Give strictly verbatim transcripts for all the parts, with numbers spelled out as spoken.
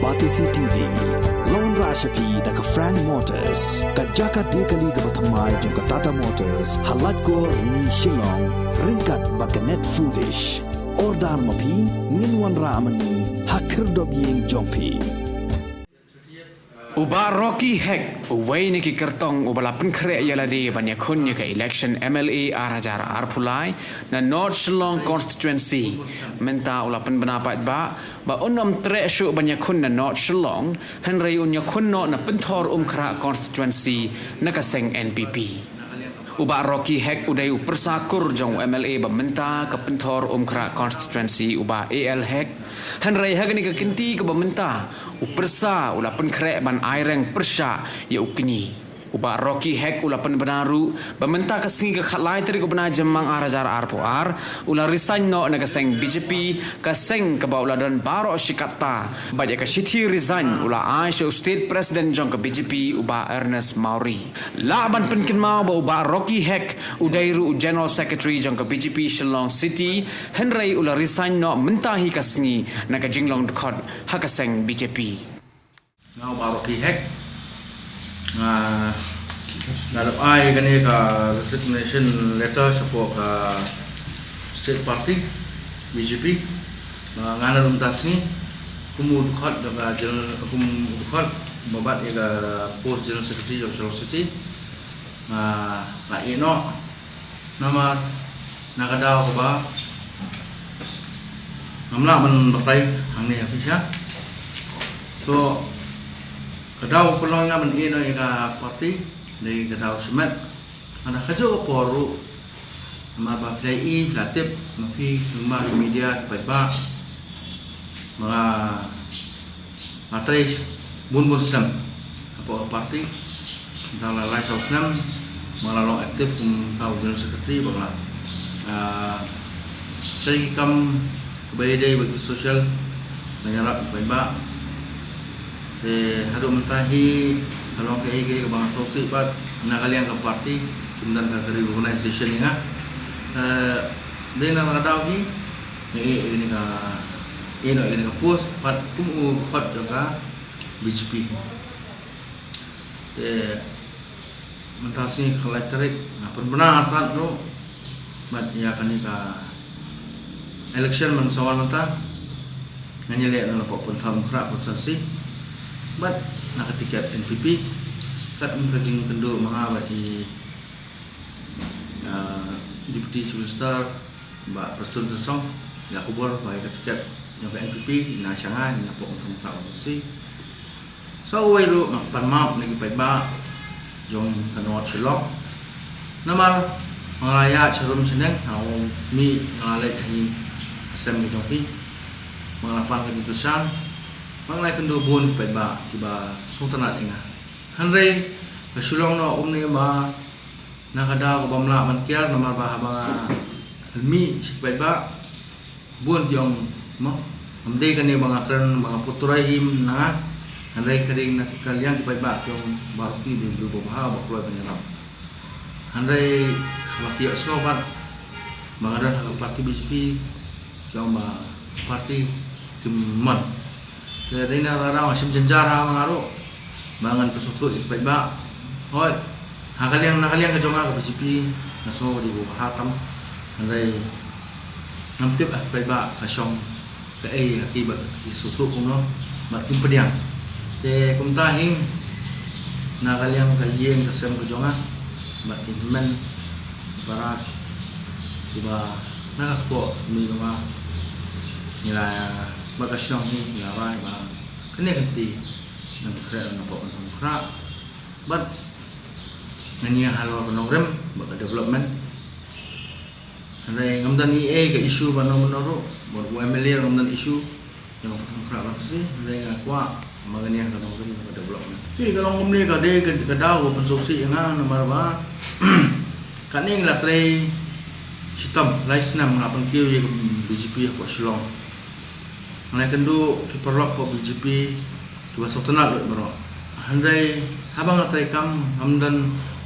Batesi T V. Long ra sha phi da ka Frank Motors, ka jaka de kali kaba thymmai jong ka Tata Motors, ha Laitkor Rni Shillong, ryngkat bad ka Net Foodish. Order ma phi, ngin wanrah ma ngi ha khyrdop ïing jong phi. U Bah Rocky Hek, uwei na ki kyrtong uba la pynkhreh ïa lade ban ïakhun ïa ka election M L A ar hajar arphew lai na North Shillong Constituency, mynta u la pynbna paidbah ba un ym treh shuh ban ïakhun na North Shillong, hynrei un ïakhun noh na Pynthor Umkhrah Constituency na ka seng N P P. U Bah Rocky Hek u dei u pyrsa kur jong u M L A ba mynta ka Pynthor Umkhrah Constituency, u Bah A L Hek. Hynrei ha kane ka kynti kaba mynta, u pyrsa u la pynkhreh ban ai reng pyrshah ïa u kñi. U Bah Rocky Hek u la pynbna ruh ba mynta ka sngi ka khatlai tarik u bnai Jymmang ar hajar arphew ar, u la resign noh na ka seng B J P, ka seng kaba u la don baroh shi katta, bad ïa ka shithi resign u la ai sha u State President jong ka B J P, u Bah Ernest Mawrie. Lah ban pynkynmaw ba u Bah Rocky Hek u dei ruh u General Secretary jong ka B J P Shillong City, hynrei u la resign noh mynta hi ka sngi na ka jinglong dkhot ha ka seng B J P. Nga u Bah Rocky Hek. Nga, nga dep ai kane ka resignation letter shapoh ka state party B J P. Nga, nga na mynta sngi kum u dkhot da ka general, kum u dkhot ba bat ïa ka post General Secretary jong Shillong City. Nga, nga ïeh noh. Namar na ka daw kaba ngam lah ban batai hangne ha pisa. So ka daw ka long nga ban ïeh noh ïa ka party, dei ka daw shimet. Hynda kajuh ka por ruh, namar ba phi la ïohi, phi la tip, ma phi, ma ki media, ki paidbah, ma nga nga trei bun bun snem hapoh ka party. Tang la lai saw snem ba nga la long active kum u general secretary, ba nga la, ah, trei ki kam kaba ïadei bad ki social, ban ïarap ki paidbah. Te haduh mynta hi ka long kaei kaei kaba nga sngewsih bad na ka liang ka party kim don ka reorganization ïa nga. Eh, dei na ka daw hi nga ïeh ïa kane ka, ïeh noh ïa kane ka post pat kum u dkhot jong ka B J P. Te mynta sngi ka lai tarik nga pynbna artat ruh bad ïa kane ka election ban sa wan mynta ngan ïaleh na la pok Pynthor Umkhrah constituency bad na ka tiket N P P. Kat kum ka jingkynduh ma nga bad i, ah, Deputy Chief Minister, Bah Prestone Tynsong, ïa ka khubor ba ïa ka tiket jong ka N P P na sha nga, na pok Pynthor Umkhrah constituency. Sa uwei ruh nga pan map na ki paidbah jong ka North Shillong. Namar ba nga la ïaid sharum shaneng, ha u mih nga la leit ha i sem ka jong phi, ba nga la pan ka jingkyrshan, ba nga la ïakynduh bun ki paidbah kiba sngewtynnat ïa nga. Hynrei ka shu long noh kumne ba na ka daw kaba ym lah ban kiar, namar ba haba nga mih sha ki paidbah, bun ki ong, mo, ym dei kane ba nga kren ba nga pyntrei hi na nga. Hynrei ka dei na ka liang ki paidbah ki ong ba Rocky u dei u briew ba bha, ba kloi ban ïarap. Hynrei haba ki ïohsngew pat ba nga don ha ka party B J P, ki ong ba party kim mon. Te dei na ka daw nga shim jynjar ha ma nga ruh ba ngan pynsngewthuh ïa ki paidbah. Hooid, ha ka liang, na ka liang ka jong nga ka B J P nga sngew ka dei kaba bha tam. Hynrei ngam tip ha ki paidbah ka shong kaei ha ki, ba ki sngewthuh kumno bad kim pdiang. Te kumta hi na ka liang ka ïing ka sem ka jong nga bad ki hynmen para kiba na ka kpoh kmie jong nga, ngi la, bad ka shnong hi ngi la rai ba kane ka kti ngan pynkhreh na pok Pynthor Umkhrah bad ngan ïa halor ka nongrim bad ka development. Hynrei ngam don ei ei ka issue ba no mano ruh, bad u M L A ruh ngam don issue. Ïa ka Pynthor Umkhrah constituency, hynrei nga kwah ba ngan ïa ka nongrim ka development. Te ka long kumne, ka dei ka, ka daw ba pynsngewsih ïa nga namar ba kane nga la trei shitom lai snem, nga la pynkiew ïa ka B J P hapoh Shillong. Nga la ïakynduh ki paralok hapoh B J P kiba sngewtynnat lut baroh. Hynrei haba nga trei kam, ngam don,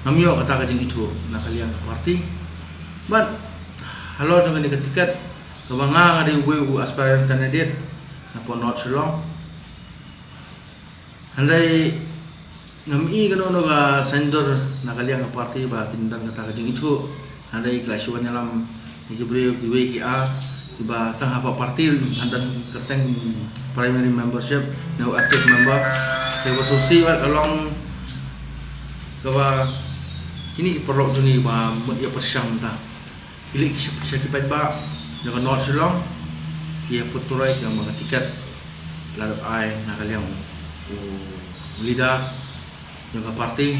ngam ïoh kata ka jingithuh na ka liang ka party. Bad halor jong kane ka tiket, kaba nga, nga dei uwei u aspirant candidate napoh North Shillong. Hynrei ngam i kano kano ka saiñdur na ka liang ka party ba kin don kata ka jingithuh. Hynrei ki la shu wan ïalam ïa ki briew kiwei ki ar kiba tang haba party ruh ym don kyrteng primary membership ne u active member. Te ba sngewsih bad ka long kaba kine ki paralok jong ngi ba mut ïa pyrshang mynta. Ki leit sha ki paidbah jong ka North Shillong, ki ïa put turoi ki ong ba ka tiket la dep ai na ka liang u leader jong ka party.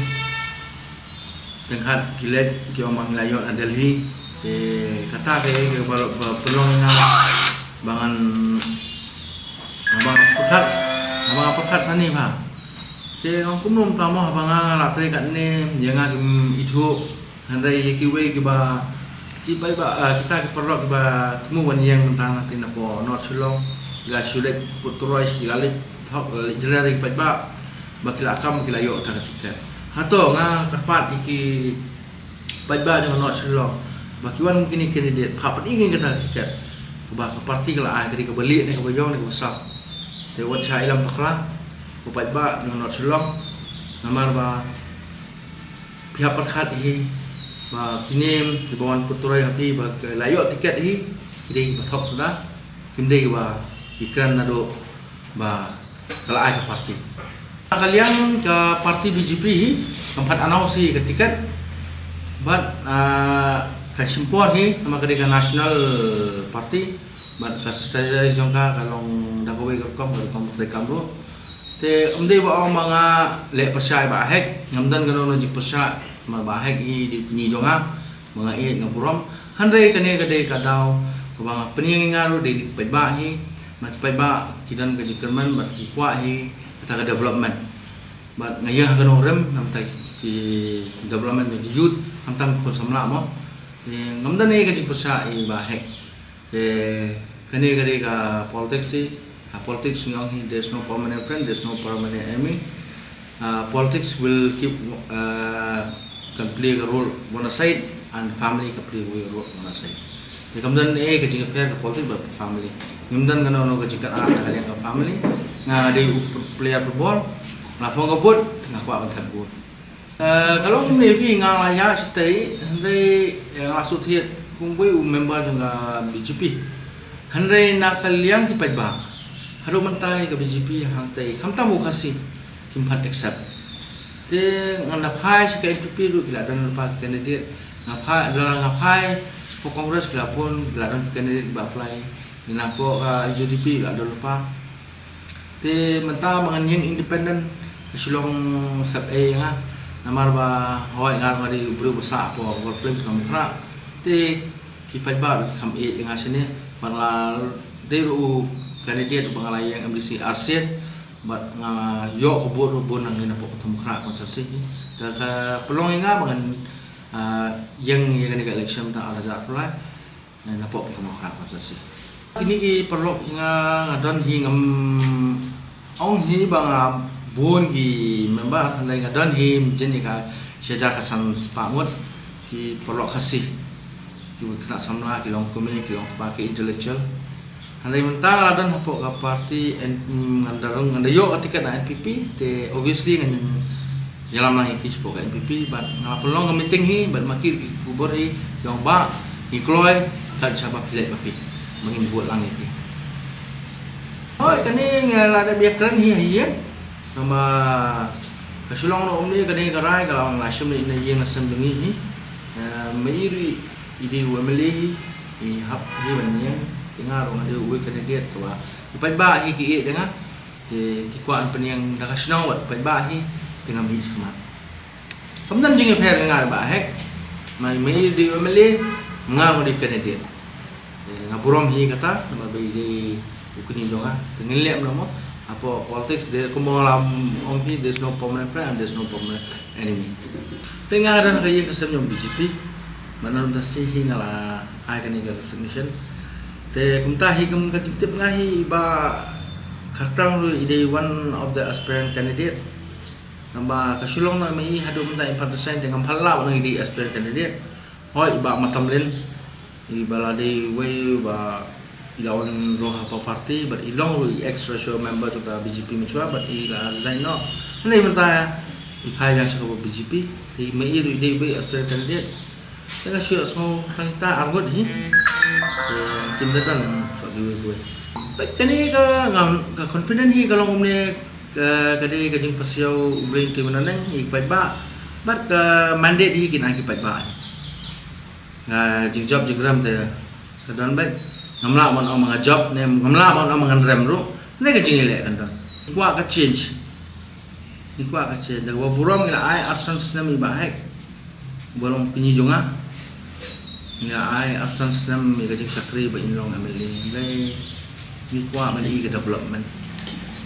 Teng kat ki leit ki ong ba ngi la ïoh na Delhi. Te kata ka ïa ka ba, ba pynlong ïa nga ba ngan, ba nga pyrkhat, ba nga pyrkhat sani ba. Te ong kumno mynta mo haba nga la trei katne ïa nga kim ithuh. Hynrei ïa kiwei kiba, ki paidbah, ah, kita ki paralok kiba thmu ban ïeng mynta na ka liang hapoh North Shillong, ki la shu leit put turoi, ki la leit thok, la leit jreh ïa ki paidbah ba ki la kam, ki la ïoh kata ka tiket. Hato nga kyrpad ïa ki paidbah jong ka North Shillong ba ki wan kine candidate, phah pyni ïa kata ka tiket kaba ka party ka la ai, ka dei kaba lieh ne kaba ïong ne kaba sap. Te wat sha ïalam bakla ki paidbah jong ka North Shillong, namar ba phi hap pyrkhat hi ba kine kiba wan put turoi ha phi ba ki la ïoh tiket hi, ki dei kiba thok suda, kim dei kiba ki kren naduh ba ka la ai ka party. Ka liang ka party B J P hi kam pat announce hi ka tiket bad, ah, ka shim por hi namar ka dei ka national party bad ka strategy jong ka ka long da kawei ka rukom, ka rukom treikam ruh. Te ym dei ba ong ba nga leh pyrshah ïa Bah Hek, ngam don kano kano jingpyrshah, namar Bah Hek hi dei kñi jong nga ba nga ïeit nga burom. Hynrei kane ka dei ka daw kaba nga pynïeng ïa nga ruh dei ki paidbah hi, namar ki paidbah ki don ka jingkyrmen bad ki kwah hi kata ka development. Bad nga ïeng ha kano rim namar ki development jong ki youth, khamtam ki khun samla mo. Te ngam don ei ka jingpyrshah ïa Bah Hek. Te kane ka dei ka politics hi. Ha politics ngi ong hi, there's no permanent friend, there's no permanent enemy. Uh, politics will keep, uh, can play a role on a side and family can play a role on a side. Te kam don ei ka jingïapher ka politics bad family. Ngim don kano kano ka jingkyrkhu na ka liang ka family. Nga dei u player football, nga phong ka vote, nga kwah ban thad vote. Eh, ka long kumne phi, nga la ïaid shatei, hynrei, eh, nga la shu thied kum uwei u member jong ka B J P. Hynrei na ka liang ki paidbah, haduh mynta ka B J P hangtei, khamtam u Khasi, kim pat accept. Te nga na phai sha ka N P P ruh ki la don lypa candidate, nga phai, la nga phai sha Congress ki la bun, ki la don candidate ba apply, na pdeng ka U D P la don lypa. Te mynta ba ngan ïeng independent, ka shu long sep ei ïa nga. Namar ba hooid nga ruh nga dei u briew ba sah hapoh Golf Flames Nongkhrah. Te ki paidbah ruh ki kham ïeit ïa nga shane. Bad nga dei ruh u candidate ba nga la ïeng M D C arsien. Bad nga ïoh ka vote ruh bun nangne napoh Pathumkhrah constituency. Te ka pynlong ïa nga ba ngan, ah, ïeng ïa kane ka election mynta arhajar arphew lai. Napoh Pathumkhrah constituency. Kine ki paralok nga, nga don hi, ngam ong hi ba nga bun ki member, hynrei nga don hi mynjur ïa ka shihajar khatsan spah ngut ki paralok Khasi. Ki khynnah samla, ki longkmie, ki longkpa, ki intellectual. Hynrei mynta nga la don hapoh ka party N-, mm, ngan da rung, ngan da ïoh ka ticket na N P P, te obviously ngan ïalam lang ïa ki shapoh ka N P P, bad nga la pynlong ka meeting hi bad ma ki, ki khubor hi, ki ong ba ngi kloi, kat shaba phi leit ma phi, ba ngin vote lang ïa phi. Hooid, kane nga la dep ïakren hi ha ïing. Tangba ka shu long noh kumne, kane ka rai ka la wan la shim na ïing na sem jong ngi hi. Eh, ma i ruh i dei u M L A hi, i hap hi ban ïeng, te nga ruh nga dei uwei candidate kaba ki paidbah hi ki ïeit ïa nga. Te ki kwah ban pynïeng da ka shnong bad paidbah hi, te ngam ïeit shakhmat. Kam don jingïapher ïa nga bad Bah Hek. Ma i, ma i dei u M L A, nga ruh nga dei candidate. Te nga burom hi kata, namar ba i dei u kñi jong nga. Te ngin leh kumno mo, hapoh politics, dei kumba nga la ong phi, there's no permanent friend and there's no permanent enemy. Te nga don ha ka ïing ka sem jong B J P. Bad na ka bynta shisha hi nga la ai kane ka resignation. Te kumta hi kum ka jingtip nga hi, i Bah Khartang ruh i dei one of the aspirant candidate. Namar ka shu long na ma i haduh mynta im pat resign, te ngam pat lah ban ong i dei aspirant candidate. Hooid, i Bah Matamlin, i ba la dei uwei ba I la wan ruh ha ka party, bad i long ruh i ex officio member jong ka B J P mynshwa, bad i la resign noh. Hynrei mynta i phai biang sha ka B J P. Te ma i ruh i dei ba i aspirant candidate. Te nga shu ïohsngew tang kita arngut hi. Te kim da don shuh kiwei kiwei. Bad kane ka, nga, ka confident hi ka long kumne, ka, ka dei ka jingpasiaw u Blei te mynta neng i paidbah. Bad ka mandate hi kin ai ki paidbah. Nga jingjop jingrem te ka don bad ngam lah ban ong nga jop ne ngam lah ban ong ngan rem ruh. Ne ka jingïaleh kan don. Kwah ka change. Ngi kwah ka change. Da kaba burom ngi la ai arphew san snem i Bah Hek. Ba long kñi jong nga. Ngi la ai arphew san snem ïa ka jingshakri ba in long M L A. Hynrei ngi kwah ban i ka development.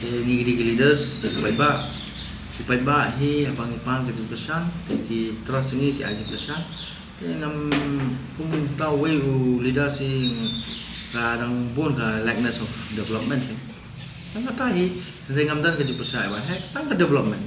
Te ngi ki dei ki leaders, ki paidbah. Ki paidbah hi haba ngi pan ka jingkyrshan, te ki trust ngi, ki ai jingkyrshan. Te ngam, kumta uwei u leader hi ka dang bun ka lackness of development. Tang kata hi, hynrei ngam don ka jingpyrshah ïa Bah Hek, tang ka development.